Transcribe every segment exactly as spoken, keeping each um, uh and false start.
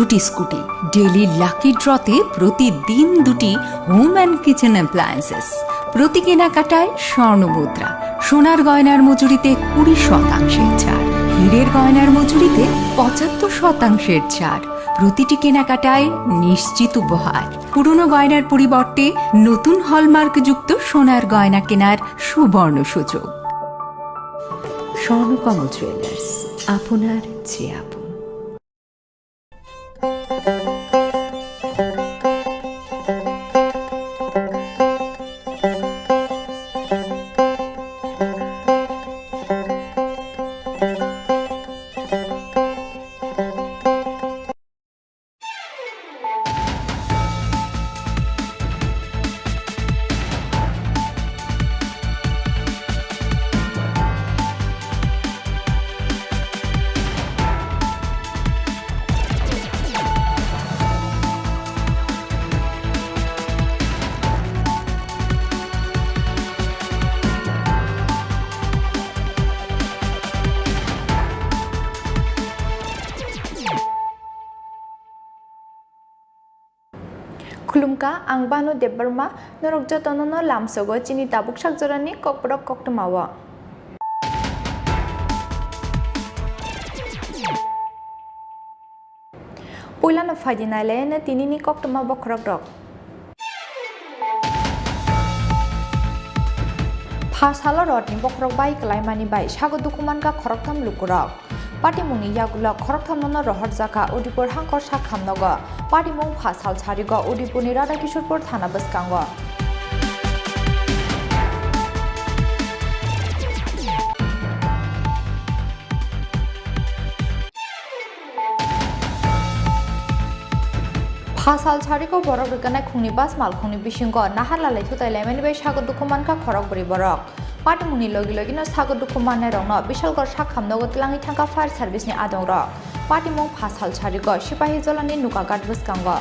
দুটি scooty. Daily lucky ড্রতে প্রতিদিন দুটি হোম অ্যান্ড কিচেন অ্যাপ্লায়েন্সেস। প্রতি কেনাকাটায় স্বর্ণ মুদ্রা, সোনার গয়নার মজুরিতে কুড়ি শতাংশের ছাড়, হীরের গয়নার মজুরিতে পঁচাত্তর শতাংশের ছাড়। প্রতিটি কেনাকাটায় নিশ্চিত উপহার। পুরনো গয়নার পরিবর্তে নতুন হলমার্কযুক্ত সোনার গয়না কেনার সুবর্ণ সুযোগ। স্বর্ণকমল জুয়েলার্স, আপনার যে আপন। Khulumkha, ang Banu Debbarma, norok jotono no lamsogo chini tabuk sak jorani kokborok koktwmao. Puilano phaidi nailaino tinini koktwma bokhorokrok. Pha salo rodni bokhorok bai kwlaimani bai sago dukhu mankha khoroktham lukurok. Patimungni yagulo khorokthamno no rohorjakha Udaipur hangkor sak khamnogo. Patimung pha sal sarigo Udaipurni Radha Kishorpur thana bwskango. Pha sal sarigo borok rwkhanai khungni bus malkhungni bisingo nahar lalai thutai laimani bai sago dukhu mankha khorok bwrwi borok. Patimungni logi logino sago dukhu mannairokno Bishalgarh sak khamnogo twlangwi thangkha fire service ni adongrok. Patimung pha sal sarigo Sipahi Jolani Nukaghat bwskango.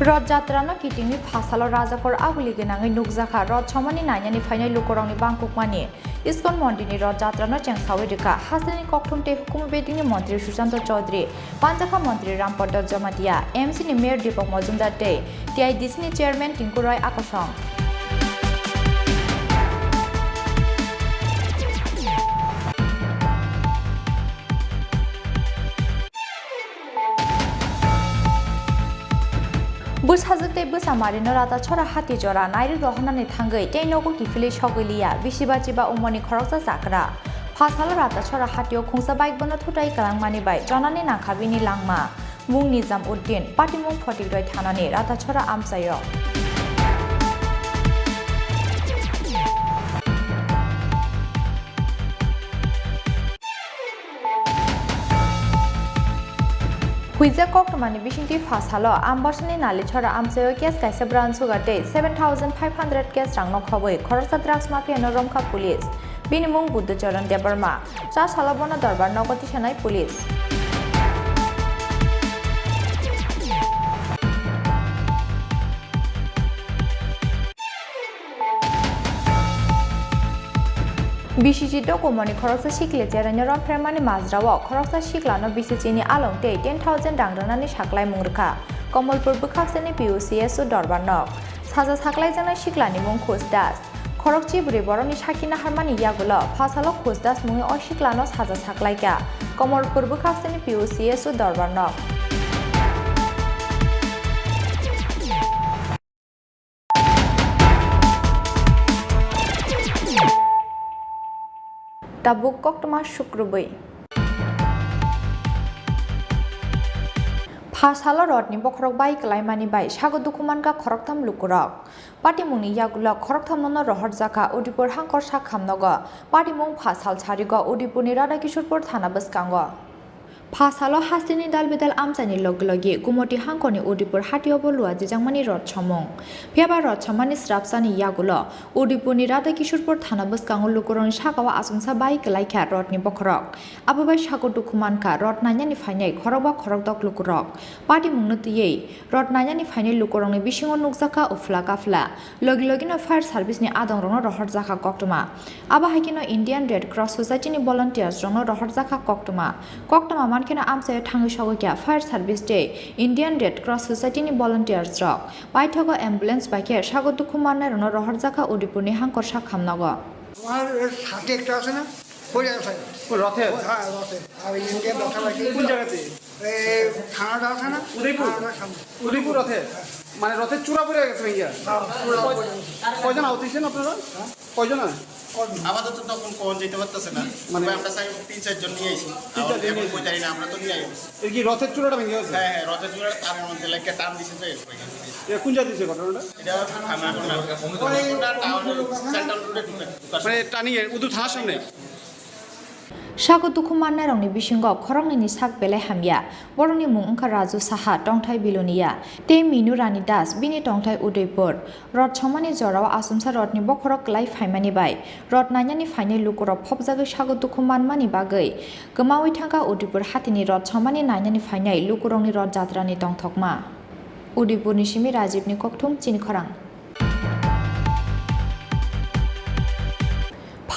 Roth Jatra no kitingni pha salo Rajakhor aguli gwnangwi nukjakha. Roth somani nainani phainai lukurokni bangkukmani. Iskon Mondirni Roth Jatra no chengsawi rwkha. Hasteni kokthum tei hukumu bedingni montri Sushanta Chaudhary, panjakha montri Rampada Jamatia, M C ni mayor Deepak Majumdar tei T I D C ni chairman Tinku Roy Akosong. Bwsajwk tei bwsa marino Ratasora hati jora nairwk rohornani thangwi tei nogo kiphilwi sogwi liya bisi bachiba umorni khoroksa chakra. Pha salo Ratasora hatio khungsa bike bono thutai kwlangmani bai jonani nangkha bini langma. Mung Nizam Uddin, patimung Photikroi thanani Ratasora amchaio. Huijak koktwmani bisingtwi pha salo Ambasani Nalichora amchaio case kaisa bwrang suga tei seven thousand five hundred cash rangno khobwi khoroksa drugs mafia no romkha police. Bini mung Buddhacharan Debbarma. Cha salo bono dorbar nogo tisanai police. B C C dokumani khoroksa sikla cheraino romphraimani majrao khoroksa siklano B C C ni along tei ten thousand rang rwnani saklaimung rwkha Komolpur bwkhaksani P U C S o dorbar nok. Saja saklaijaknai siklani mung Khush Das. Khorokchi bwrwi borokni sakhi naharmani yagulo phasalo Khush Das mungwi o siklano saja saklaikha Komolpur bwkhaksani P U C S o dorbar nok. Tabuk koktwma sukrubwi. Phasalo rodni bokhorok bai kwlaimani bai sago dukhu mankha khoroktham lukurok. Patimungni yagulo khorokthamno no rohorjakha Udaipur hangkor sak khamnogo. Patimung phasal sarigo Udaipurni Radha Kishorpur thana bwskango. Pha salo hasteni dal bidal amchaini logi logi Gumoti hangkorni Udaipur hatiobo lua jijangmani rot somung. Phiyaba rot somani srapsani yagulo Udaipurni Radha Kishorpur thana bwskango lukurokni sakao achomsa bai kwlaikha rotni bokhorok. Abo bai sago dukhu mankha rot nainani phainai khorokba khorokdok lukurok. Patimungno twiwi rot nainani phainai lukurokni bisingo nukjakha uphla kaphla. Logi logino fire service ni adongrokno rohorjakha koktwma. Abo hai kheno Indian Red Cross Society ni volunteers rokno rohorjakha koktwma. Koktwma mankheno amchaio thangwi sogwi kha fire service tei Indian Red Cross Society ni volunteers rok. Paithago ambulance bai khe sago dukhu mannairokno rohorjakha Udaipurni hangkor sak hamnogo. তোমার এর সাথে একটা আছে না? পড়ে আছে। ও, রথে আছে? হ্যাঁ, রথে। আর ইন্ডিয়া বসা লাগছে। কোন জায়গাতে? এই থানাটা আছে না? উদয়পুর? থানাটার সামনে। উদয়পুর রথে? মানে রথের চূড়া পড়ে গেছে ভাইয়া? হ্যাঁ, চূড়া পড়ে গেছে। কয়জন আহত হয়েছেন আপনারা? হ্যাঁ? কয়জন? কয়জন? আপাতত তখন কখন যেতে পারতেছে না। মানে তবে আমরা চাই তিন চারজন নিয়ে আইছি। তিন চারজন এখন নিয়ে কই জানি না, আমরা তো নিয়ে আইছি। এর কি রথের চূড়াটা ভেঙে গেছে? হ্যাঁ, হ্যাঁ, রথের চূড়াটা তার মধ্যে লেগে টান দিছে তো এর। এ কোন জায়গায় হয়েছে ঘটনাটা? এটা থানা কোন না? ওটা টাউন সেন্ট্রাল রোডে ঢুকে, ঢুকার মানে টার্নিং এ উদু থানার সামনে? Sago dukhu mannairokni bisingo khoroknwini sak belai hamya. Borokni mung wngkha Raju Saha, tongthai Bilonia, tei Minu Rani Das, bini tongthai Udaipur. Rot somani jorao achomsa rotni bokhorok kwlai phaimani bai rot nainani phainai lukurok phobjagwi sago dukhu manmani bagwi kwmawi thangkha Udaipur hatini rot somani nainani phainai lukurokni rot jatrani tongthokma. Udaipurni simi Rajibni kokthum chini khorang.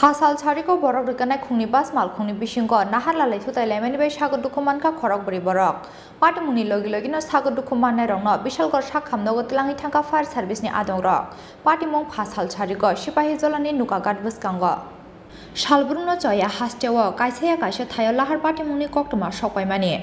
Pha sal sariko borok rwkhanai khungni bas malkhungni bisingo nahar lalai thutai laimani bai sago dukhu mankha khorok bwrwi borok. Patimungni logi logino sago dukhu mannairokno Bishalgarh sakhamnogo twlangwi thangkha fire service ni adongrok. Patimung pha sal sariko Sipahi Jolani Nukaghat bwskango. Salbrumno choya hasteo kaisa ya kaisa thaio lahar patimungni koktwma sokpaimani.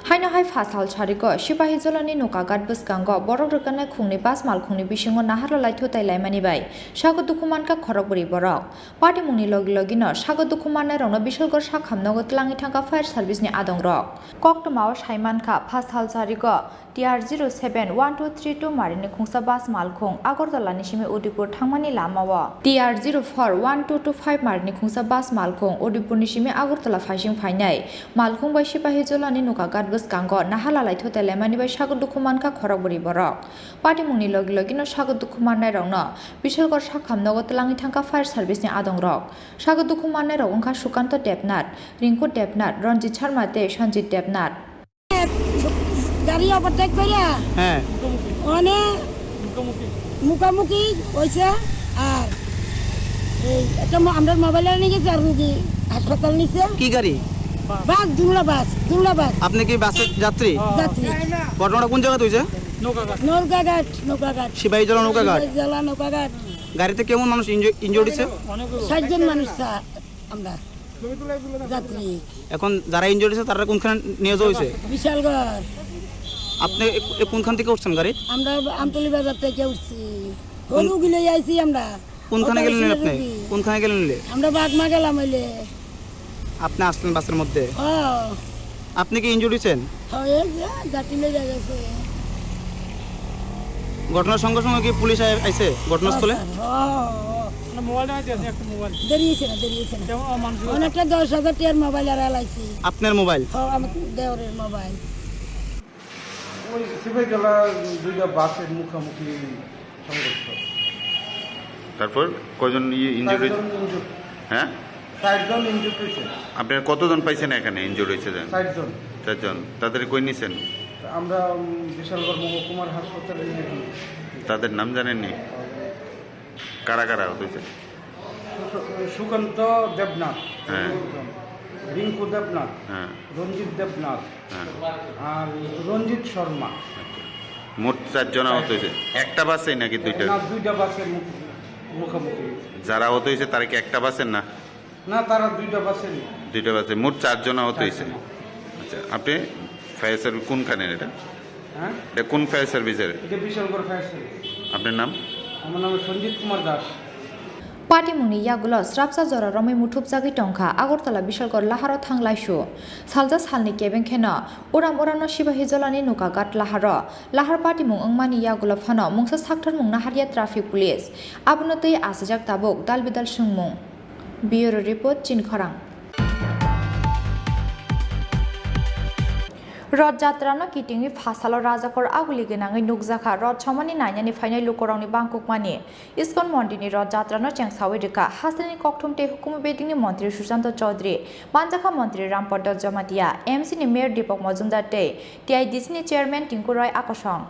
Haino hai pha sal sariko Sipahi Jolani Nukaghat bwskango borok rwkhanai khungni bas malkhungni bisingo nahar lalai thutai laimani bai sago dukhu mankha khorok bwrwi borok. Patimungni logi logino sago dukhu mannairokno Bishalgarh sakhamnogo twlangwi thangkha fire service ni adongrok. Koktwmao saimankha pha sal sariko T R zero seven one two three two marini khungsa bas malkhung Agartala ni simi Udaipur thangmani lamao, T R zero four one two two five marini khungsa bas malkhung Udaipur ni simi Agartala phaising phainai malkhung bai Sipahi Jolani Nukaghat bwskango nahar lalai thutai laimani bai sago dukhu mankha khorok bwrwi borok. Patimungni logi logino sago dukhu mannairokno Bishalgarh sakhamnogo twlangwi thangkha fire service ni adongrok. Sago dukhu mannairok wngkha Sukanto Debnath, Rinku Debnath, Ranjit Sharma tei Sanjit Debnath. গাড়ি ওভারটেক করে হ্যাঁ। অনে মুখামুখি হয়েছে। আর এই একটা ম-, আমরা মোবাইল নিয়ে গেছে আর রুগী হাসপাতাল নিছে। কি গাড়ি? বাস, দুমলা বাস, দুমলা বাস। আপনি কি বাসের যাত্রী? যাত্রী। ঘটনাটা কোন জায়গাতে হয়েছে? নৌকাঘাট, নৌকাঘাট। সিপাহীজলা নৌকাঘাট। সিপাহীজলা নৌকাঘাট। গাড়িতে কেমন মানুষ ইনজু-, ইনজুর্ড হয়েছে? ষাট জন মানুষ তা-, আমরা যাত্রী। এখন যারা ইনজুর্ড হয়েছে তারা কোনখানে নিয়ে যাওয়া হয়েছে? বিশালগড়। আপনি এ-, এ কোনখান থেকে উঠছেন গাড়ি? আমরা আমতলি বাজার থেকে উঠছি। কোন- গরু গিলে আইছি আমরা। কোনখানে গেলেন অপারেশনের আপনি? রুগী। কোনখানে গেলেন নিলে? আমরা বাগমা গেলাম হইলে। আপনি আসলেন বাসের মধ্যে? হ্যাঁ। আপনি কি ইনজুর্ড হয়েছেন? হ্যাঁ, এই যে যাত্রী লইয়া গেছে। ঘটনার সঙ্গে সঙ্গে কি পুলিশ আই-, আইছে ঘটনাস্থলে? হ্যাঁ, স্যার, হ্যাঁ, হ্যাঁ। না, মোবাইলটা আইতে আছে, একটা মোবাইল। দেরি হয়েছে না, দেরি হয়েছে না। কেমন মানুষ? অনেকটা দশ হাজার টিয়ার মোবাইল আর এলাইছি। আপনার মোবাইল? হ্যাঁ, আমার দেওরের মোবাইল। ওই সিপাহীজলা দুইটা বাসের মুখোমুখি সংঘর্ষ। তারপর কয়জন ইয়ে ইনজুর্ড হয়েছে? চারজন ইনজুর্ড। হ্যাঁ? চারজন ইনজুর্ড হয়েছে। আপনারা কতজন পাইছেন এখানে ইনজুর্ড হয়েছে যেন? চারজন। চারজন। তাদের কই নিছেন? আমরা, উম, বিশালগড় মহকুমার হাসপাতালে নিয়ে গেছি। তাদের নাম জানেননি? কারা কারা আহত হয়েছে? সু-, সুকান্ত দেবনাথ, হ্যাঁ। রিঙ্কু দেবনাথ, হ্যাঁ। রঞ্জিত দেবনাথ, হ্যাঁ। আর রঞ্জিত শর্মা। আচ্ছা। মোট চারজন আহত হয়েছে। একটা বাসে নাকি দুইটা? না, দুইটা বাসের মুখ-, মুখোমুখি। যারা আহত হয়েছে তারা কি একটা বাসের না? না, তারা দুইটা বাসেরই। দুইটা বাসে মোট চারজন আহত হয়েছে। চারজন। আচ্ছা, আপনি ফায়ার সার্ভিস কোনখানে এটা? হ্যাঁ? এটা কোন ফায়ার সার্ভিসের? এটা বিশালগড় ফায়ার সার্ভিস। আপনার নাম? আমার নাম সঞ্জিত কুমার Das. Patimungni yagulo srapsa jora romwi muthupjagwi tongkha Agartala Bishalgarh laharo thang laisu. Salsa salni kebeng kheno uram urano Sipahi Jolani Nukaghat laharo lahar patimung wngmani yagulo phano mungsa sakthar mungna harya traffic police. Abono twi asajak tabuk dal bidal swngmung. Bureau Report, Chini Khorang. Roth Jatra no kitingwi pha salo Rajakhor aguli gwnangwi nukjakha. Roth somani nainani phainai lukurokni bangkukmani ISKCON mondirni Roth Jatra no chengsawi rwkha. Hasteni kokthum tei hukumu bedingni montri Sushanta Chaudhary, manjakha montri Rampadda Jamatia, M C ni mayor Deepak Majumdar tei T I D C ni chairman Tinku Roy akosong.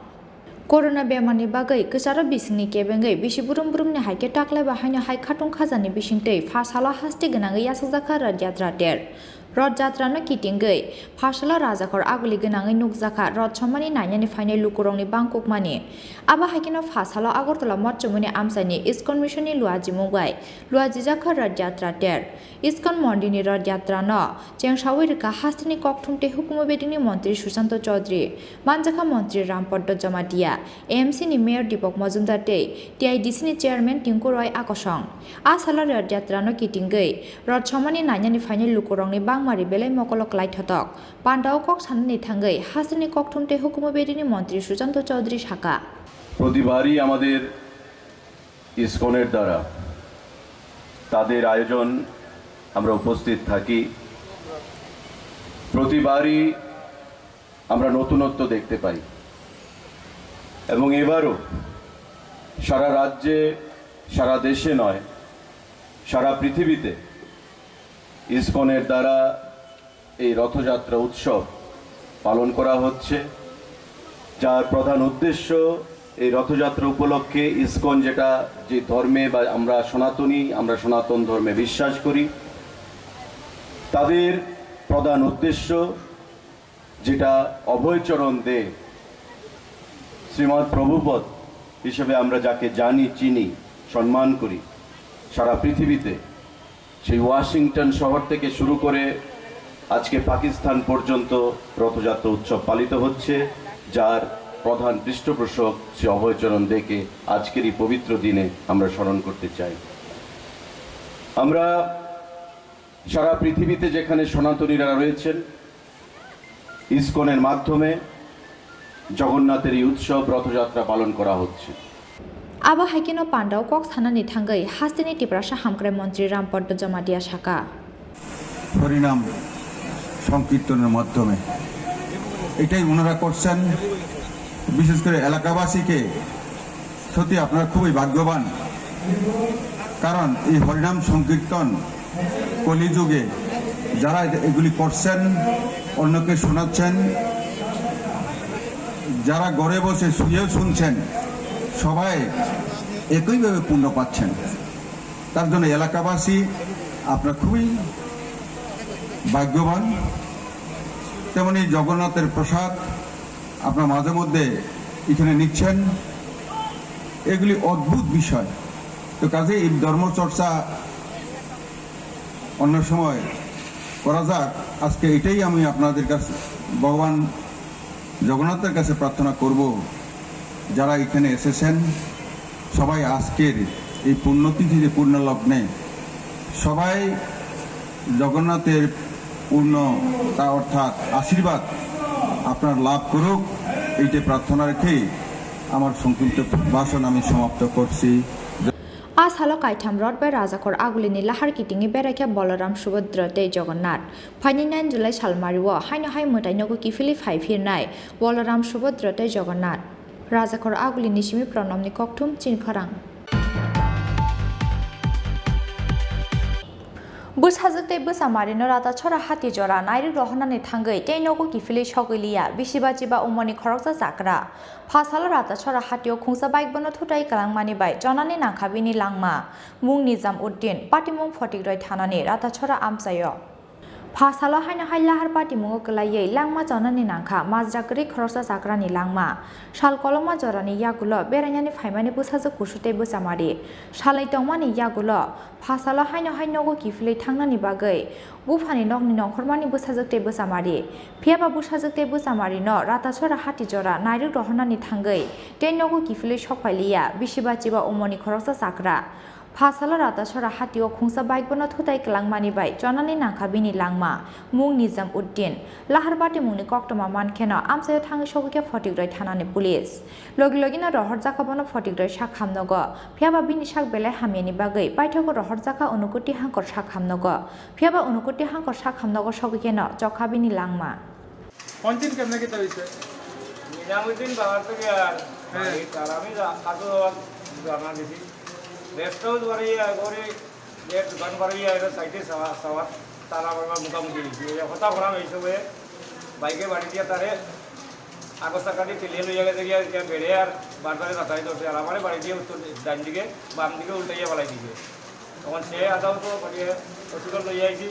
Corona bemarni bagwi kwcharo bisingni kebengwi bisi brum brumni hai khe taklaiba haino hai khatung khajani bisingtwi pha salo haste gwnangwi yachakjakha Rath Yatra ter. Roth Jatra no kitingwi pha salo Rajakhor aguli gwnangwi nukjakha Roth somani nainani phainai lukurokni bangkukmani. Abo hai kheno pha salo Agartala Motchomoni amchaini ISKCON Mission ni luajimung bai luajijakha Rath Yatra ter. ISKCON mondirni Rath Yatra no chengsawi rwkha hasteni kokthum tei hukumu bedingni montri Sushanta Chaudhary, manjakha montri Rampadda Jamatia, M C ni mayor Deepak Majumdar tei T I D C ni chairman Tinku Roy akosong. A salo Rath Yatra no kitingwi Roth somani nainani phainai lukurokni bangmari belai mokolo kwlai thotok. Pandao kok sanani thangwi hasteni kokthum tei hukumu bedini montri Sushanta Chaudhary sakha. প্রতিবারই আমাদের ইসকনের দ্বারা তাদের আয়োজন আমরা উপস্থিত থাকি। প্রতিবারই আমরা নতুনত্ব দেখতে পাই এবং এবারও সারা রাজ্যে, সারা দেশে নয়, সারা পৃথিবীতে ইসকনের দ্বারা এই রথযাত্রা উৎসব পালন করা হচ্ছে, যার প্রধান উদ্দেশ্য এই রথযাত্রা উপলক্ষে ইসকন যেটা, যে ধর্মে বা আমরা সনাতনী, আমরা সনাতন ধর্মে বিশ্বাস করি, তাদের প্রধান উদ্দেশ্য যেটা অভয়চরণ দে, শ্রীমদ প্রভুপদ হিসেবে আমরা যাকে জানি, চিনি, সম্মান করি, সারা পৃথিবীতে সেই ওয়াশিংটন শহর থেকে শুরু করে আজকে পাকিস্তান পর্যন্ত রথযাত্রা উৎসব পালিত হচ্ছে, যার প্রধান পৃষ্ঠপোষক শ্রী অভয়চরণ দেকে আজকের এই পবিত্র দিনে আমরা স্মরণ করতে চাই। আমরা সারা পৃথিবীতে যেখানে সনাতনীরা রয়েছেন, ইসকনের মাধ্যমে জগন্নাথের এই উৎসব রথযাত্রা পালন করা হচ্ছে। Abo hai kheno pandao kok sanani thangwi hasteni Tiprasa hamkrai montri Rampadda Jamatia sakha. হরিনাম সংকীর্তনের মাধ্যমে এটাই ওনারা করছেন। বিশেষ করে এলাকাবাসীকে সত্যি আপনারা খুবই ভাগ্যবান, কারণ এই হরিনাম সংকীর্তন কলিযুগে যারা এগুলি করছেন, অন্যকে শোনাচ্ছেন, যারা ঘরে বসে শুয়েও শুনছেন, সবাই একইভাবে পুণ্য পাচ্ছেন। তার জন্য এলাকাবাসী আপনারা খুবই ভাগ্যবান। তেমনি জগন্নাথের প্রসাদ আপনারা মাঝে মধ্যে এখানে নিচ্ছেন, এগুলি অদ্ভুত বিষয়। তো কাজেই এই ধর্মচর্চা অন্য সময় করা যাক। আজকে এটাই আমি আপনাদের কাছে, ভগবান জগন্নাথের কাছে প্রার্থনা করব, যারা এখানে এসেছেন, সবাই আজকের এই পুণ্যতিথিতে, পুণ্যলগ্নে সবাই জগন্নাথের পূর্ণতা অর্থাৎ আশীর্বাদ আপনার লাভ করুক, এইটা প্রার্থনা রেখেই আমার সংক্ষিপ্ত ভাষণ আমি সমাপ্ত করছি। A salo kaitham Roth bai Rajakhor agulini lahar kitingwi beraikha Balaram, Subhadra tei Jagannath. Phaini nine July salmario haino hai mwtai nogo kiphilwi phai phirnai Balaram, Subhadra tei Jagannath. Rajakhor agulini simi Pranamni kokthum chini khorang. Bwsajwk tei bwchamarino Rathachora hati jora nairwk rohornani thangwi tei nogo kiphilwi sogwi liya bisi bachiba umorni khoroksa chakra. Phasalo Rathachora hatio khungsa bike bono thutai kwlangmani bai chonani nangkha bini langma, mung Nizam Uddin, patimung Photikroi thanani Rathachora amchaio. Phasalo haino hai lahar patimungo kwlaiwi langma chonani nangkha majra kwrwi khoroksa chakrani langma. Sal koloma jorani yagulo berainani phaimani bwsajwk kusu tei bwchamari salwi tongmani yagulo phasalo haino hai nogo kiphilwi thangnani bagwi buphani nokni nongkhormani bwsajwk tei bwchamari. Phiyaba bwsajwk tei bwchamarino Rathachora hati jora nairwk rohornani thangwi tei nogo kiphilwi sokphailiya bisi bachiba umorni khoroksa chakra. Phasalo Rathachora hatio khungsa bike bono thutai kwlangmani bai chonani nangkha bini langma, mung Nizam Uddin. Lahar patimungni koktwma mankheno amchaio thangwi sogwikha Photikroi thanani police. Logi logino rohorjakha bono Photikroi sak hamnogo. Phiyaba bini sak belai hamyani bagwi paithago rohorjakha Unukoti Hangkor sak hamnogo. Phiyaba Unukoti Hangkor sak hamnogo sogwikheno chokha bini langma. কোন দিন কেমনে কিতা হইছে? নিজামুদ্দিন বাজার থেকে আর হ্যাঁ। বাড়ি, আর আমি যা-, কাজে যাওয়ার রওনা দিছি। রেস্ট হাউস বাড়ি, আর ওরে যে দোকান বাড়ি, আর সাইডে সাওয়া, সাওয়া, তারা বারবার মুখামুখি হয়েছি। এই কথা বলা হয়েছে বলে বাইকে বাড়ি দিয়ে তারে আগস্তা কাটি ঠেলিয়ে লইয়া গেছে গিয়া, গিয়া বেড়ে আর বারবারে মাথায় ধরছে। আর আমারে বাড়ি দিয়ে উত্তর ডান দিকে, বাম দিকে উল্টাইয়া ফেলাই দিছে। তখন সে আধাও তো বাড়িয়ে হসপিটাল লইয়া আইছি।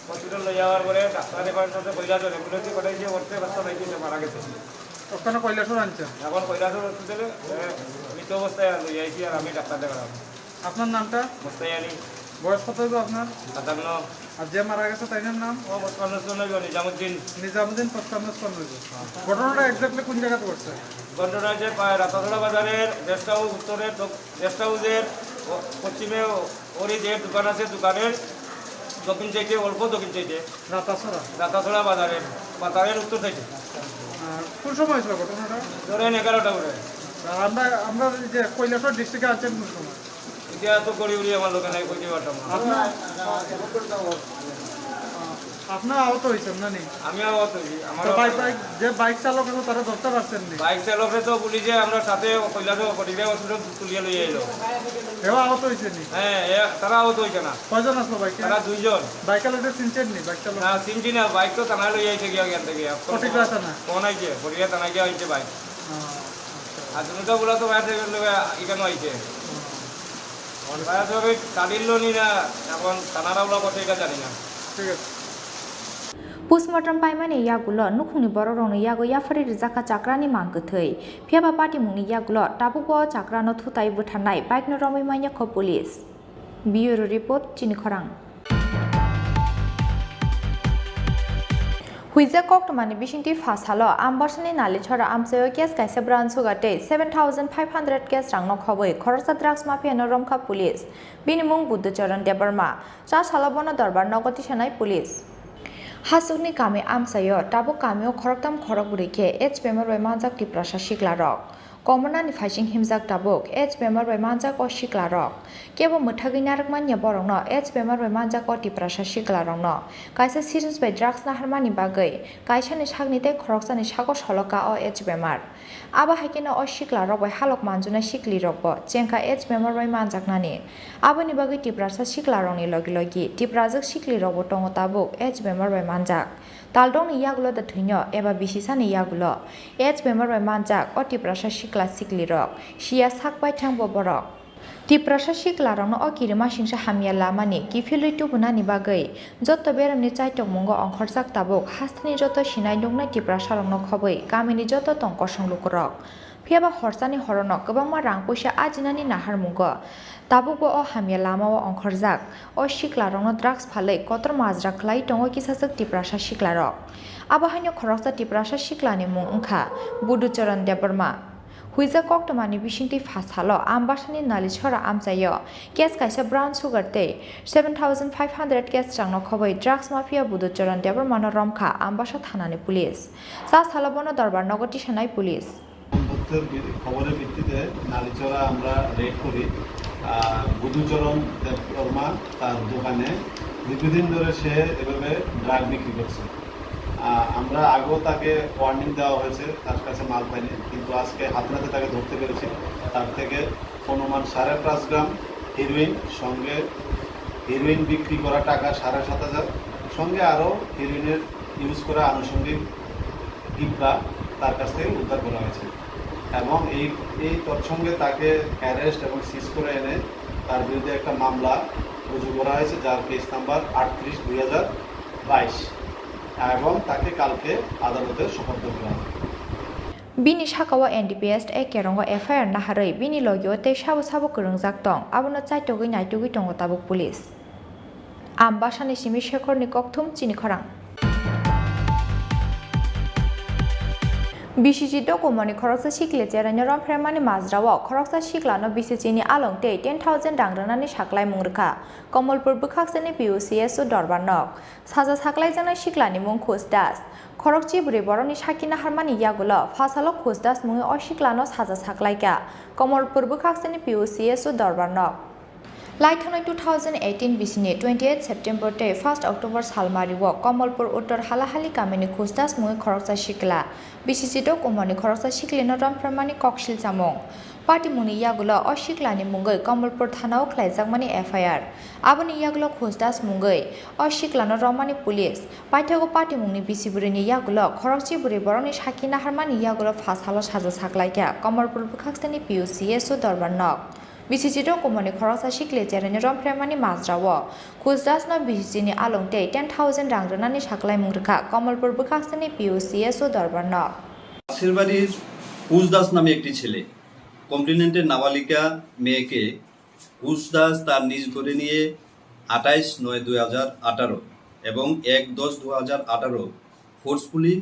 হসপিটাল লই যাওয়ার পরে ডাক্তার এখন সাথে কৈলাসহর অ্যাম্বুলেন্সে পাঠাইছে, ওর তো ব্যবস্থা নাই, কিন্তু মারা গেছে। ওখানে কৈলাসহর আনছেন? এখন কৈলাসহর হসপিটালে, এ, মৃত অবস্থায় লই আইছি আর আমি ডাক্তার দেখালাম। আপনার নামটা? মুস্তাই আলী। বয়স কত হইব আপনার? সাতান্ন। আর যে মারা গেছে তাইনার নাম? ও পঁচপান্ন চুয়ান্ন হইব, নিজামুদ্দিন। নিজামুদ্দিন পঁচপান্ন চুয়ান্ন হইব। ঘটনাটা এক্স্যাক্টলি কোন জায়গাতে ঘটছে? ঘটনা হচ্ছে পা-, রাতাছড়া বাজারের রেস্ট হাউস উত্তরের দক-, রেস্ট হাউসের ও-, পশ্চিমে ও-, ওরই যে দোকান আছে, দোকানের দক্ষিণ সাইডে, অল্প দক্ষিণ সাইডে। রাতাছড়া? রাতাছড়া বাজারের, বাজারের উত্তর সাইডে। আহ, কোন সময় হয়েছিল ঘটনাটা? ধরেন এগারোটা করে। আর আমরা, আমরা এই যে কৈলাসহর ডিস্ট্রিক্টে আছেন কোন সময়? এটা তো করি উড়ি আমার লোকে নাই, কইতে পারতাম না। আপনার, আপনার আহত হয়েছেন না নি? আমি আহত হয়েছি। আমার তো বাইক, বাইক, যে বাইক চালক আছে তারা ধরতে পারছেন নি? বাইক চালকরে তো পুলিশে আমরা সাথে কৈলাসহর পরিবার হসপিটাল তুলিয়ে লইয়া এলো। এও আহত হয়েছে নি? হ্যাঁ, এ, তারা আহত হয়েছে না। কয়জন আসলো বাইকে? তারা দুইজন। বাইক চালকরে চিনছেন নি? বাইক চালক? না, চিনছি না। বাইক তো থানায় লইয়া এসে গিয়া এখান থেকে। এখন সঠিক আছে না? ফোন আইছে, পরিবার থানায় গিয়া হয়েছে বাইক। আহ, আচ্ছা। আর দুটো বলা তো বাইরে থেকে এখানে আইছে। আহ। তারা তো আমি কাটিল নি না, এখন থানারা ওলা কথা এটা জানি না। ঠিক আছে। Postmortem paimani yagulo nukhungni borokrokni yago yaphari rijak kha chakrani mang kwthwi. Phiya ba patimungni yagulo tabukbo o chakrano thutai bwtharnai bike no romwi manya kho police. Bureau report, Chini Khorang. Huijak koktwmani bisingtwi pha salo Ambasani Nalichora amchaio case kaisa branch suga tei seven thousand five hundred cash rangno khobwi khoroksa drugs mafia no romkha police. Bini mung Buddhacharan Debbarma. Cha salo bono dorbar nogo tisanai police. Hasukni kami amchaio tabuk kamio khoroktham khorokbrwi khe H P M R bai manjak Tiprasa siklarok. Komornani phaising himjak tabuk H P M R bai manjak o siklarok. Kebo mwthagwi narwkmanya borokno H P M R bai manjak o Tiprasa siklarokno. Kaisa syringe bai drugs naharmani bagwi kaisani sakni tei khoroksani sago soloka o H P M R. Abo hai kheno o siklarok bai halok manjuna siklirokbo chengkha H P M R bai manjaknani. Aboni bagwi Tiprasa siklarokni logi logi Tiprajwk siklirokbo tongo tabuk H P M R bai manjak. Taldrongni yagulo da thwino eba bisisani yagulo H P M R bai manjak o Tiprasa sikla siklirok siya sak paithangbo borok. Tiprasa siklarokno o kirimasingsa hamya lamani kiphilwi tubunani bagwi joto beramni chaitokmungo ongkhorjak tabuk hasteni joto sinai nuknai Tiprasarokno khobwi kamini joto tong kosong lukurok. Phiyaba horsani horono kwbangma rang puisa ajinani naharmungo tabukbo o hamya lamao ongkhorjak o siklarokno drugs phalwi kotor majra khlai tongo kisaswk Tiprasa siklarok. Abo haino khoroksa Tiprasa siklani mung wngkha Buducharan Debbarma. Huijak koktwmani bisingtwi pha salo Ambasani Nalichora amchaio case kaisa brown sugar tei seven thousand five hundred cash rangno khobwi drugs mafia Buducharan Debbarmano romkha Ambasa thanani police. Cha salo bono dorbar nogo tisanai police. তথ্যের বি-, খবরের ভিত্তিতে নালিচরা আমরা রেড করি। আহ, বুধুচরণ দেববর্মা তার দোকানে দীর্ঘদিন ধরে সে এভাবে ড্রাগ বিক্রি করছে। আহ, আমরা আগেও তাকে ওয়ার্নিং দেওয়া হয়েছে, তার কাছে মাল পাইনি, কিন্তু আজকে হাতে নাতে তাকে ধরতে পেরেছি। তার থেকে অনুমান সাড়ে পাঁচ গ্রাম হিরোইন, সঙ্গে হিরোইন বিক্রি করা টাকা সাড়ে সাত হাজার, সঙ্গে আরও হিরোইনের ইউজ করা আনুষঙ্গিক ডিব্বা তার কাছ থেকে উদ্ধার করা হয়েছে এবং এই, এই তৎসঙ্গে তাকে অ্যারেস্ট এবং সিজ করে এনে তার বিরুদ্ধে একটা মামলা রুজু করা হয়েছে, যার কেস নাম্বার আটত্রিশ দুই হাজার বাইশ, এবং তাকে কালকে আদালতে সোপর্দ করা হবে। Bini sakao N D P S A kerongo F I R naharwi bini logio tei sabo sabo kwrwngjak tong, abono chaitogwi naitugwi tongo tabuk police. Ambasani simi Shekhorni kokthum Chini Khorang. B C C dokumani khoroksa sikla cheraino romphraimani majrao khoroksa siklano B C C ni along tei ten thousand rang rwnani saklaimung rwkha Komolpur bwkhaksani P U C S o dorbar nok. Saja saklaijaknai siklani mung Khush Das. Khorokchi bwrwi borokni sakki naharmani yagulo phasalo Khush Das mungwi o siklano saja saklaikha Komolpur bwkhaksani P U C S o dorbar nok. Lai thangnai two thousand eighteen bisini twenty eight September tei first October salmario Kamalpur Uttor Halahali kamini Khusdas mungwi khoroksa sikla B C C documentni khoroksa siklino romphrenmani kok silchamung. Patimungni yagulo o siklani mungwi Kamalpur thanao khlaijakmani F I R. Aboni yagulo Khusdas mungwi o siklano romani police. Paithago patimungni bisi bwrwini yagulo khorokchi bwrwi borokni sakhi naharmani yagulo pha salo saja saklaikha Kamalpur bwkhaksani P U C S O dorbar nok. B C C documentni khoroksa sikli cheraini romphrenmani majrao Khusdasno B C C ni along tei ten thousand rang rwnani saklaimung rwkha Kamalpur bwkhaksani P U C S O dorbarno. আশীর্বাদীর কুশ দাস নামে একটি ছেলে কমপ্লেনেন্টের নাবালিকা মেয়েকে কুশ দাস তার নিজ ঘরে নিয়ে আঠাইশ নয় দুই হাজার আঠারো এবং এক দশ দুই হাজার আঠারো ফোর্সফুলি,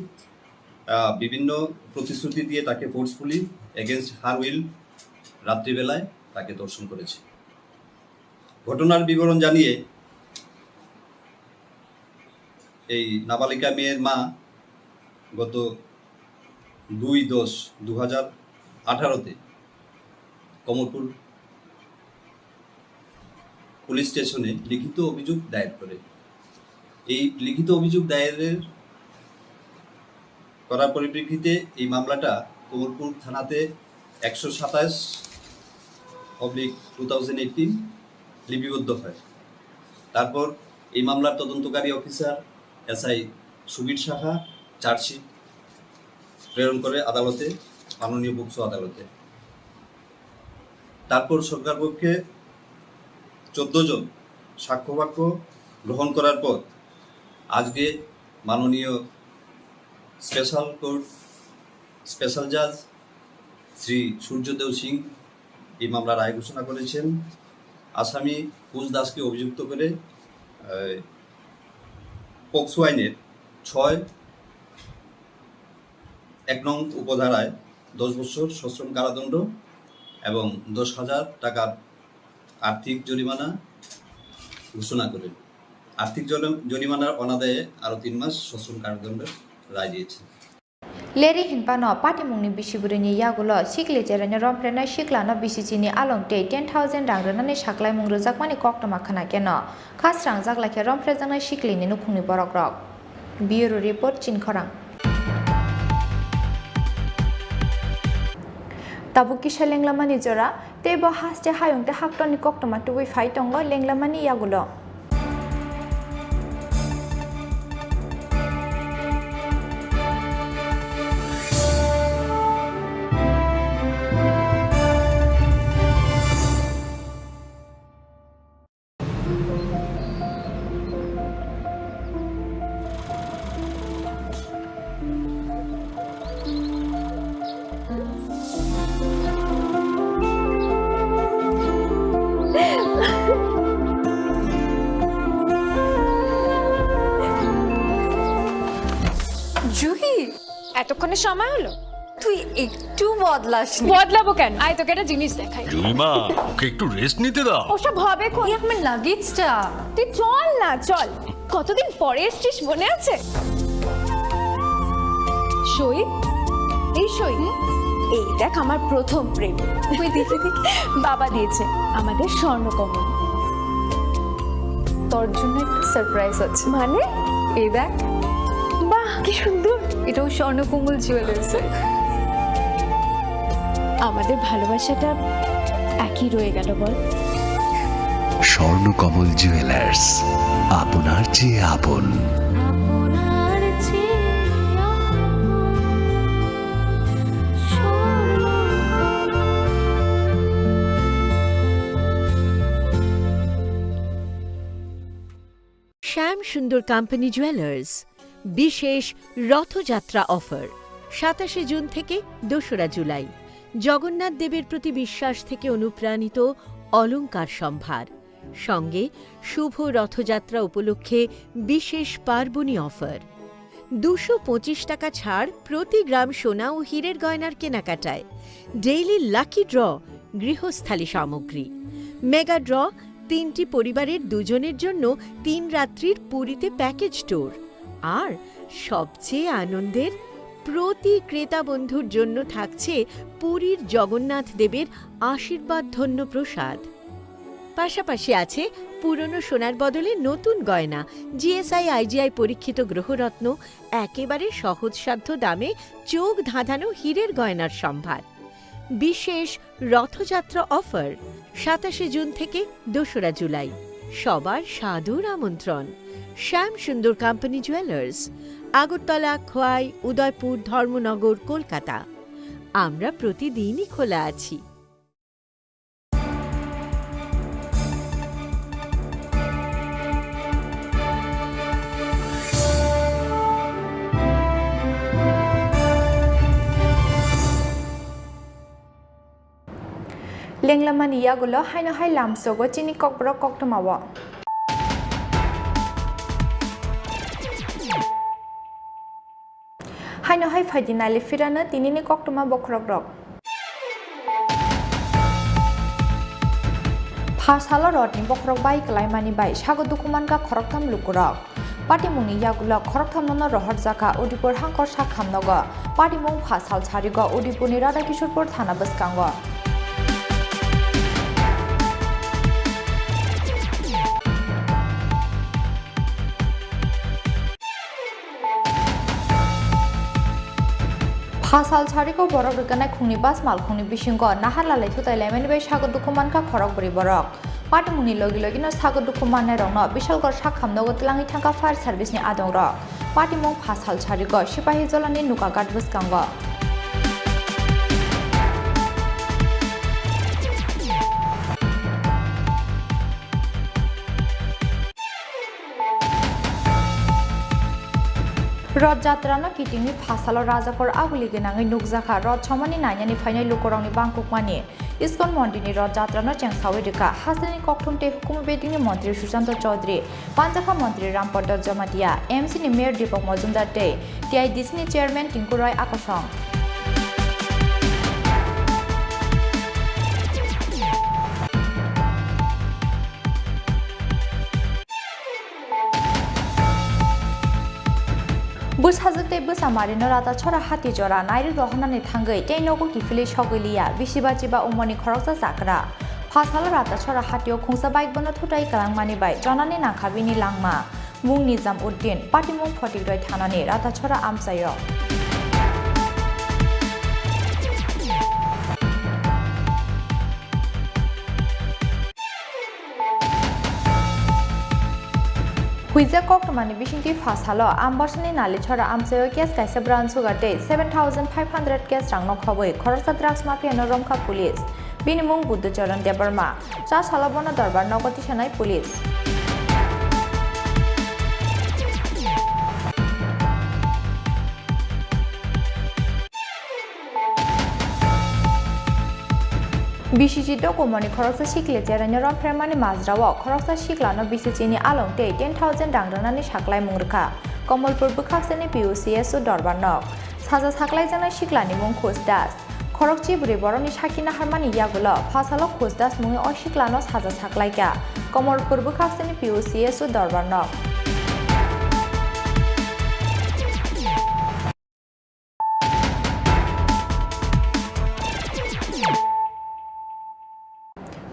আহ, বিভিন্ন প্রতিশ্রুতি দিয়ে তাকে ফোর্সফুলি এগেনস্ট হার উইল রাত্রিবেলায় তাকে ধর্ষণ করেছে। ঘটনার বিবরণ জানিয়ে এই নাবালিকা মেয়ের মা গত দুই দশ দুই হাজার আঠারোতে কমলপুর পুলিশ স্টেশনে লিখিত অভিযোগ দায়ের করে। এই লিখিত অভিযোগ দায়েরের করার পরিপ্রেক্ষিতে এই মামলাটা কমলপুর থানাতে একশো সাতাশ অবলিক টু থাউজেন্ড এইটিন লিপিবদ্ধ হয়। তারপর এই মামলার তদন্তকারী অফিসার এসআই সুবীর সাহা চার্জশিট প্রেরণ করে আদালতে, মাননীয় পক্সো আদালতে। তারপর সরকার পক্ষে চোদ্দ জন সাক্ষ্য বাক্য গ্রহণ করার পর আজকে মাননীয় স্পেশাল কোর্ট স্পেশাল জাজ শ্রী সূর্যদেও সিং এই মামলা রায় ঘোষণা করেছেন। আসামি কুশ দাসকে অভিযুক্ত করে, আহ, পক্সো আইনের ছয় এক নং উপধারায় দশ বছর সশ্রম কারাদণ্ড এবং দশ হাজার টাকার আর্থিক জরিমানা ঘোষণা করেন। আর্থিক জরি-, জরিমানার অনাদায়ে আরও তিন মাস সশ্রম কারাদণ্ডের রায় দিয়েছেন। Leri hinphano patimungni bisi bwrwini yagulo sikli cheraino romphrenai siklano B C C ni along tei ten thousand rang rwnani saklaimung rwjakmani koktwma khwna keno kha srangjak laikha romphrejaknai siklini nukhungni borokrok. Bureau Report, Chinkhorang. Tabuk kisa lenglamani jora, tei bo haste hayung tei haktorni koktwma tubui phai tongo lenglamani yagulo. Juhi, এতক্ষণে সময় হলো? তুই একটু বদলাসনি। বদলাবো কেন? আয়, তোকে একটা জিনিস দেখাই। জুলিমা, ওকে একটু রেস্ট নিতে দাও। ওসব হবে কোন? এই আমার লাগেজটা। তুই চল না, চল। কতদিন পরে এসছিস, মনে আছে? সই, এই সই। এই দেখ, আমার প্রথম প্রেম। ওই দেখে দেখে বাবা দিয়েছে আমাদের স্বর্ণকমল। তোর জন্য একটা সারপ্রাইজ আছে। মানে? এই দেখ। বাহ, কি সুন্দর। এটাও স্বর্ণকমল জুয়েলার্সের। আমাদের ভালোবাসাটা একই রয়ে গেল, বল? স্বর্ণকমল জুয়েলার্স, আপনার চেয়ে আপন। শ্যাম সুন্দর কোম্পানি জুয়েলার্স বিশেষ রথযাত্রা অফার, সাতাশে জুন থেকে দোসরা জুলাই। জগন্নাথ দেবের প্রতি বিশ্বাস থেকে অনুপ্রাণিত অলংকার সম্ভার, সঙ্গে শুভ রথযাত্রা উপলক্ষে বিশেষ পার্বণী অফার। দুশো পঁচিশ টাকা ছাড় প্রতি গ্রাম সোনা ও হীরের গয়নার কেনাকাটায়। ডেইলি লাকি ড্র, গৃহস্থালী সামগ্রী। মেগা ড্র, তিনটি পরিবারের দুজনের জন্য তিন রাত্রির পুরীতে প্যাকেজ ট্যুর। আর সবচেয়ে আনন্দের, প্রতি ক্রেতা বন্ধুর জন্য থাকছে পুরীর জগন্নাথ দেবের আশীর্বাদ ধন্য প্রসাদ। পাশাপাশি আছে পুরনো সোনার বদলে নতুন গয়না, জিএসআই আইজিআই পরীক্ষিত গ্রহরত্ন, একেবারে সহজসাধ্য দামে চোখ ধাঁধানো হীরের গয়নার সম্ভার। বিশেষ রথযাত্রা অফার, সাতাশে জুন থেকে দোসরা জুলাই। সবার সাদর আমন্ত্রণ। শ্যাম সুন্দর কোম্পানি জুয়েলার্স, আগরতলা, খোয়াই, উদয়পুর, ধর্মনগর, কলকাতা। আমরা প্রতিদিনই খোলা আছি। Lenglamani yagulo haino hai lamsogo chini kokborok koktwmao. Haino hai phaidi nali phirano tinini koktwma bokhorokrok. Pha salo rotni bokhorok bai kwlaimani bai sago dukhu mankha khoroktham lukurok. Patimungni yagulo khoroktham nono rohorjakha Udipur hangkor sak hamnogo. Patimung pha sal sarigo Udipurni Radhakishorpur thana bwskango. Pha sal sarigo borok rwkhanai khungni bus malkhungni bisingo nahar lalai thutai laimani bai sago dukhu mankha khorok bwrwi borok. Patimungni logi logino sago dukhu mannairokno Bishalgarh sak hamnogo twlangwi thangkha fire service ni adongrok. Patimung pha sal sarigo Sipahi Jolani Nukaghat bwskango. Rod Jatra no kitingni pha salo Rajakhor aguli gwnangwi nukjakha. Rod somani nainani phainai lukurokni bangkukmani. Iskon mondirni Rod Jatra no chengsawi rwkha. Hasteni kokthum tei hukumu bedingni montri Sushanta Chaudhary, panjakha montri Rampada Jamatia, M C ni mayor Deepak Majumdar tei T I D C ni chairman Tinku Roy Akosong. Bwsajwk tei bwsa marino Rata Chora hati jora nairik rohornani thangwi tei nogo kiphilwi sogwi liya bisi bachiba umorni khoroksa chakra. Pha salo Rata Chora hatio khungsa bike bono thutai kwlangmani bai chonani nangkha bini langma. Mung Nizam Uddin, patimung Photikroi thanani Rata Chora amchaio. Huijak koktwmani bisingtwi pha salo Ambasani Nalichora amchaio case kaisa brown sugar tei seven thousand five hundred cash rangno khobwi khoroksa drugs mafia no romkha police. Bini mung Buddhacharan Debbarma. Cha salo bono dorbar nogo tisanai police. B C C dokumani khoroksa sikla cheraino romphraimani majrao khoroksa siklano B C C ni along tei ten thousand rang rwnani saklaimung rwkha Komolpur bwkhaksani P U C S o dorbar nok. Saja saklaijaknai siklani mung Khush Das. Khorokchi bwrwi borokni sakhi naharmani yagulo phasalo Khush Das mungwi o siklano saja saklaikha Komolpur bwkhaksani P U C S o dorbar nok.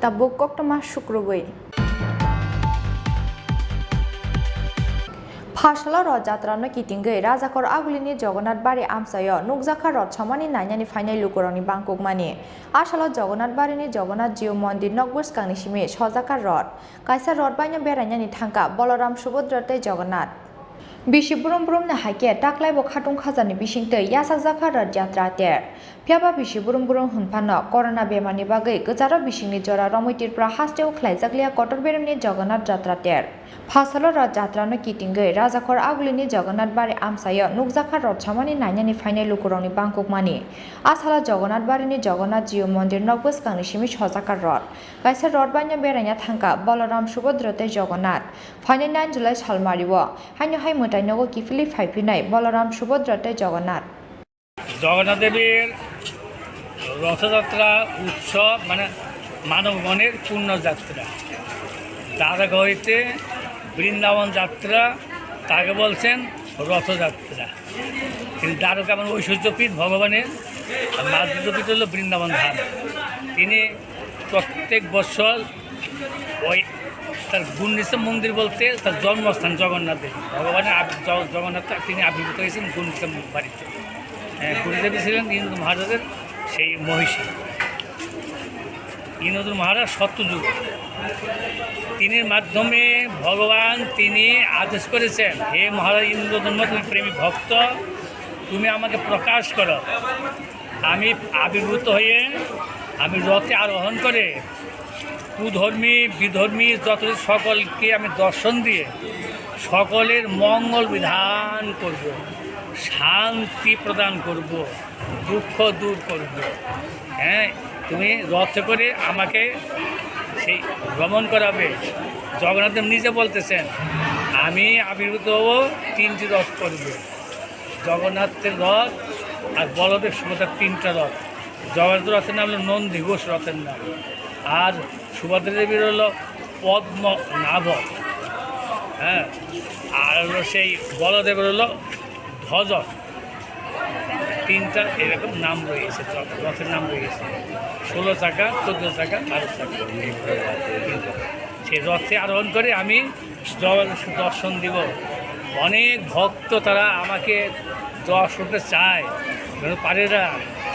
Tabuk koktwma sukrubwi. Phasalo Rod Jatra no kitingwi Rajakor Agulini Jagannath Bari amchaio nukjakha Rod somani nainani phainai lukurokni bangkukmani. A salo Jagannath Barini Jagannath Jiu Mondir nok bwskangni simi sojakha Rod. Kaisa Rod baino berainani thangkha Balaram, Subhadra tei Jagannath. Bisi brum brumni hai khe taklaibo khatung khajarni bisingtwi yachakjakha Rath Jatra ter. Phiyaba bisi brum brum hwnphano corona bemarni bagwi kwcharo bisingni jora romwi Tripura hasteo khlaijakliya kotor beremni Jagannath Jatra ter. Phasalo Rath Jatra no kitingwi Rajakhor Agulini Jagannath Bari amchaio nukjakha Rod somani nainani phainai lukurokni bangkukmani. A salo Jagannath Barini Jagannath Jiu Mondir nok bwskangni simi sojakha Rod. Kaisa Rod baino beraina thangkha Balaram, Subhadra tei Jagannath. Phainai nine July salmario haino hai mwtai nogo kiphilwi phaiphinai Balaram, Subhadra tei Jagannath. Jagannath দেবের রথযাত্রা উৎসব মানে মানব মনের পূর্ণ যাত্রা। দ্বারকা হইতে বৃন্দাবন যাত্রা, তাকে বলছেন রথযাত্রা। তিনি দ্বারকা মানে ঐশ্বর্যপীঠ ভগবানের, আর মাধুর্যপীঠ হলো বৃন্দাবন ধাম। তিনি প্রত্যেক বছর ওই তার গুন্ডিচা মন্দির বলতে তার জন্মস্থান জগন্নাথ দেব, ভগবানের আবির-, জ-, জগন্নাথ তিনি আবির্ভূত হয়েছেন গুন্ডিচা বাড়িতে। হ্যাঁ, গুন্ডিচা দেবী ছিলেন ইন্দ্র মহারাজের সেই মহিষী। ইন্দ্র মহারাজ সত্যযুগ, তিনির মাধ্যমে ভগবান তিনি আদেশ করেছেন, "হে মহারাজ ইন্দ্রদম্ভ, তুমি প্রেমী ভক্ত, তুমি আমাকে প্রকাশ করো।" আমি আবির্ভূত হয়ে আমি রথে আরোহণ করে কুধর্মী বিধর্মী যত সকলকে আমি দর্শন দিয়ে সকলের মঙ্গল বিধান করব, শান্তি প্রদান করব, দুঃখ দূর করব। হ্যাঁ, তুমি রথে করে আমাকে সেই ভ্রমণ করাবে। জগন্নাথ দেব নিজে বলতেছেন, "আমি আবির্ভূত হব, তিনটি রথ করব, জগন্নাথের রথ আর বলদেব সুভদ্রার তিনটা রথ।" জগন্নাথ রথের নাম হলো নন্দী ঘোষ রথের নাম, আর সুভদ্রা দেবীর হলো পদ্মনাভ, হ্যাঁ, আর হলো সেই বলদেবের হলো ধ্বজ। তিনটা এরকম নাম রয়েছে, রথের নাম রয়েছে, ষোলো চাকা, চোদ্দ চাকা, বারো চাকা। সেই রথে আরোহণ করে আমি জগন্নাথ দর্শন দিব। অনেক ভক্ত তারা আমাকে দর্শন করতে চায়, কিন্তু পারে না।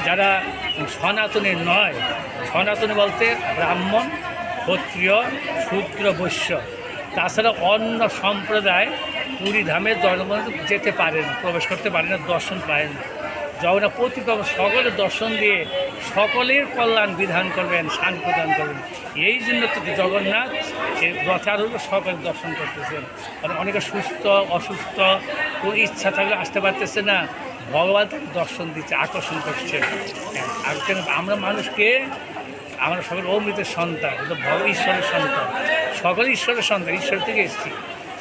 যারা সনাতনী নয়, সনাতনী বলতে ব্রাহ্মণ, ক্ষত্রিয়, শূদ্র, বৈশ্য, তাছাড়া অন্য সম্প্রদায় পুরী ধামে জগন্নাথ যেতে পারে না, প্রবেশ করতে পারে না, দর্শন পায় না। জগন্নাথ প্রতি পর্ব সকলে দর্শন দিয়ে সকলের কল্যাণ বিধান করবেন, শান্তি প্রদান করবেন। এই জন্য তো জগন্নাথ এই রথে আরোহণ সকলে দর্শন করতেছেন। কারণ অনেকে সুস্থ, অসুস্থ, কোনো ইচ্ছা থাকলে আসতে পারতেছে না, ভগবান তাকে দর্শন দিচ্ছে, আকর্ষণ করছে। হ্যাঁ, আর কেন আমরা মানুষকে, আমরা সকল অমৃতের সন্তান, এটা ভগ-, ঈশ্বরের সন্তান, সকল ঈশ্বরের সন্তান, ঈশ্বর থেকে এসেছি।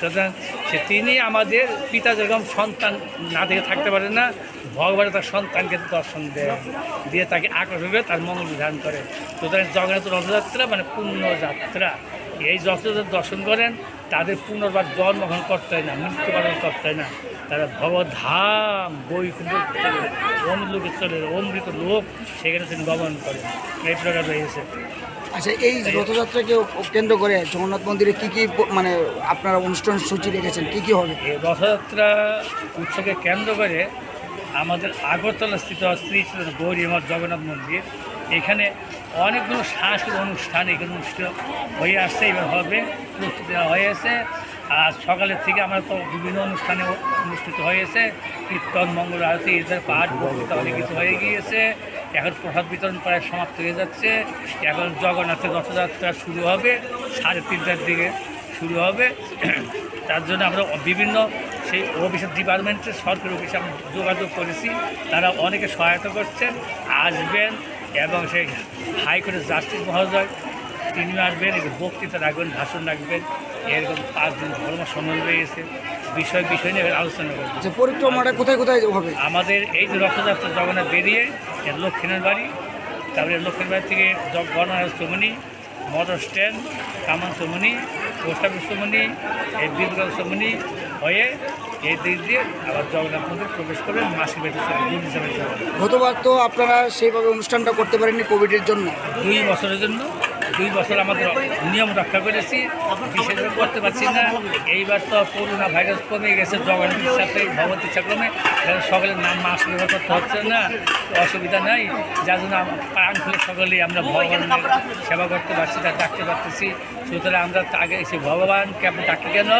সুতরাং সে তিনি আমাদের পিতা যেরকম সন্তান না থেকে থাকতে পারে না, ভগবান তার সন্তানকে দর্শন দেন, দিয়ে তাকে আকর্ষণ করে তার মঙ্গল বিধান করে। সুতরাং জগন্নাথ রথযাত্রা মানে পুণ্য যাত্রা। এই রথযাত্রা দর্শন করেন, তাদের পুনর্বার জন্মগ্রহণ করতে হয় না, মৃত্যুবরণ করতে হয় না। তারা ভগবত ধাম, বৈকুণ্ঠ চলে, অমৃত লোকে চলে, অমৃত লোক, সেখানে তিনি গমন করেন। এই প্রকার রয়েছে। আচ্ছা, এই রথযাত্রাকে কেন্দ্র করে জগন্নাথ মন্দিরে কি কি প-, মানে আপনারা অনুষ্ঠান সূচি রেখেছেন, কি কি হবে? এই রথযাত্রা উৎসবকে কেন্দ্র করে আমাদের আগরতলা স্থিত শ্রী শ্রী গৌরী মঠ জগন্নাথ মন্দির, এখানে অনেকগুলো সাংস্কৃতিক অনুষ্ঠান এখানে অনুষ্ঠিত হয়ে আসছে, এবার হবে, প্রস্তুতি নেওয়া হয়েছে। আর সকালের থেকে আমরা তো বিভিন্ন অনুষ্ঠানে অনুষ্ঠিত হয়েছে, কীর্তন, মঙ্গল আরতি, এদের পাঠ, বক্তৃতা অনেক কিছু হয়ে গিয়েছে। এখন প্রসাদ বিতরণ প্রায় সমাপ্ত হয়ে যাচ্ছে। এখন জগন্নাথের রথযাত্রা শুরু হবে সাড়ে তিনটার দিকে। শুরু হবে। তার জন্য আমরা বিভিন্ন সেই অফিসের ডিপার্টমেন্টের সরকারি অফিসে আমরা যোগাযোগ করেছি, তারা অনেকে সহায়তা করছেন, আসবেন এবং সেই হাইকোর্টের জাস্টিস মহোদয় তিনিও আসবেন, একটু বক্তৃতা রাখবেন, ভাষণ রাখবেন, এরকম পাঁচ দিন ধর্ম সম্মেলন রয়েছে, বিষয় বিষয় নিয়ে আলোচনা করবেন। আচ্ছা, পরিক্রমাটা কোথায় কোথায় হবে? আমাদের এই যে রথযাত্রা জগন্নাথ বেরিয়ে এর লক্ষ্মীনাথ বাড়ি, তারপরে লক্ষ্মীনাথ বাড়ি থেকে জগ-, গণনাথ চমনি, মোটর স্ট্যান্ড, কামান চমনি, পোস্ট অফিস চমনি, এই বিদ্যুৎ চমনি হয়ে এই দিক দিয়ে আবার জগন্নাথ মন্দির প্রবেশ করবে মাসির বাড়ি চলে, গুন্ডিচা বাড়ি চলে। গতবার তো আপনারা সেইভাবে অনুষ্ঠানটা করতে পারেননি কোভিডের জন্য। দুই বছরের জন্য, দুই বছর আমাদের নিয়ম রক্ষা করেছি, বিশেষ করে করতে পারছি না। এইবার তো করোনা ভাইরাস কমে গেছে, জগন্নাথ ইচ্ছাতে, ভগবত ইচ্ছা ক্রমে এখন সকলের নাম মাস্ক ব্যবহার করতে হচ্ছে না, অসুবিধা নাই। যার জন্য আম-, প্রাণ খুলে সকলেই আমরা ভগবানের সেবা করতে পারছি, তার ডাকতে পারতেছি। সুতরাং আমরা তো আগে এসে ভগবানকে আমরা ডাকি কেন?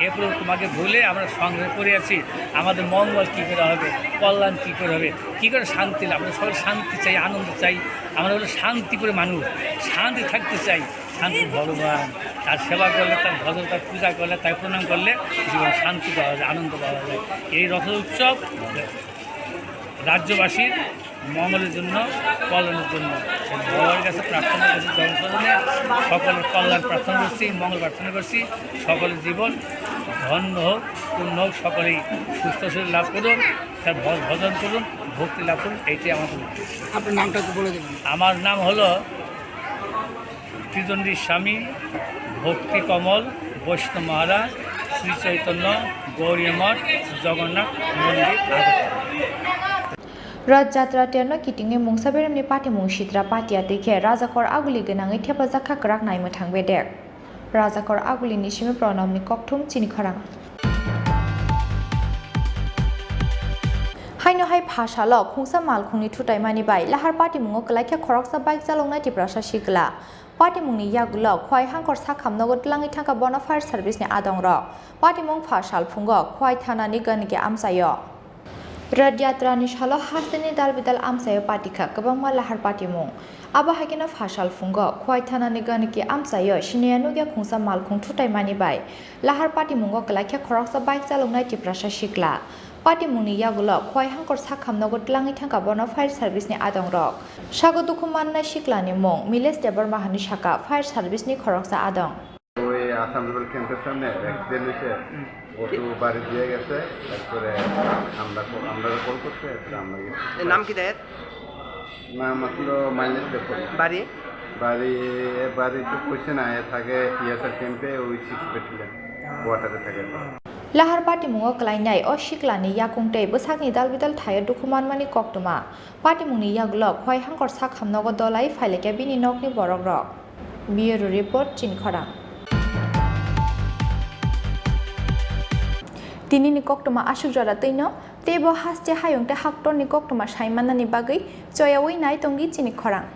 হে প্রভু, তোমাকে ভুলে আমরা সংসারে পড়ে আছি, আমাদের মঙ্গল কী করে হবে, কল্যাণ কী করে হবে, কী করে শান্তি লাভ? আমরা সবাই শান্তি চাই, আনন্দ চাই। আমরা হলো শান্তিপ্রিয় মানুষ, শান্তি থাকতে চাই। শান্তি ভগবান, তার সেবা করলে, তার ভজন, তার পূজা করলে, তার প্রণাম করলে জীবন শান্তি পাওয়া যায়, আনন্দ পাওয়া যায়। এই রথ উৎসব রাজ্যবাসীর মঙ্গলের জন্য, কল্যাণের জন্য। সেই ভগবানের কাছে প্রার্থনা করছি, জনসাধারণের সকলের কল্যাণ প্রার্থনা করছি, মঙ্গল প্রার্থনা করছি, সকলের জীবন ধন্য হোক, পূর্ণ হোক, সকলেই সুস্থ শরীর লাভ করুন, তার ভ-, ভজন করুন, ভক্তি লাভ করুন, এইটাই আমাদের উদ্দেশ্য। আপনার নামটা একটু বলে দেবেন। আমার নাম হলো ত্রিদণ্ডী স্বামী, ভক্তি কমল, বৈষ্ণব মহারাজ, শ্রী চৈতন্য, গৌরী মঠ, জগন্নাথ মন্দির, Agartala. Rath Jatra terno kitingwi mungsa beremni patimung sitra patia twi khe Rajakor Aguli gwnangwi thepajak kha kwrak naimwthang bedek. Rajakor Agulini simi Pranamni kokthum chini khorang. Haino hai pha salo khungsa malkhungni thutaimani bai lahar patimungo kwlai khe khoroksa bike chaloknai Tiprasa sikla. Patimungni yagulo Khwai Hangkor sakham nogo twlangwi thangkha bono fire service ni adongrok. Patimung pha sal phungo Khwai thanani ganiki amchaio. Rath Yatrani salo hasteni dal bidal amchaio patikha kwbangma lahar patimung. Abo hai kheno pha sal phungo Khwai thanani ganiki amchaio siniya nukya khungsa malkhung thutaimani bai lahar patimungo kwlai khe khoroksa bike chaloknai Tiprasa sikla. Patimungni yagulo Khwai Hangkor sakham nogo twlangwi thangkha bono fire service ni adongrok. Sago dukhu mannai siklani mung Milesh Debbarma hinwi sakha, fire service ni khoroksa adong. ওই আসাম রুরাল ক্যাম্পের সামনে অ্যাক্সিডেন্ট হয়েছে। অটো বাড়ি দিয়ে গেছে, তারপরে আমরা ক-, আমরা কল করছে, এরপরে আমরা গেছি। এর নাম কি তার? নাম আসলো মাইলেশ দেববর্মা। বাড়ি? বাড়ি, এ বাড়ি তো কইছে না, এ থাকে টিএসআর ক্যাম্পে, ওই সিক্স ব্যাটালিয়ন কোয়ার্টারে থাকে। Lahar patimungo kwlainai o siklani yakung tei bwsakni dalbidal thaio dukhu manmani koktwma. Patimungni yagulo Khwai Hangkor sakham nogo dolai phailekya bini nokni borokrok. Bureau Report, Chini Khorang. Tinini koktwma aswk jora twino, teibo haste hayung tei haktorni koktwma saimanani bagwi choyaui nai tongdi Chini Khorang.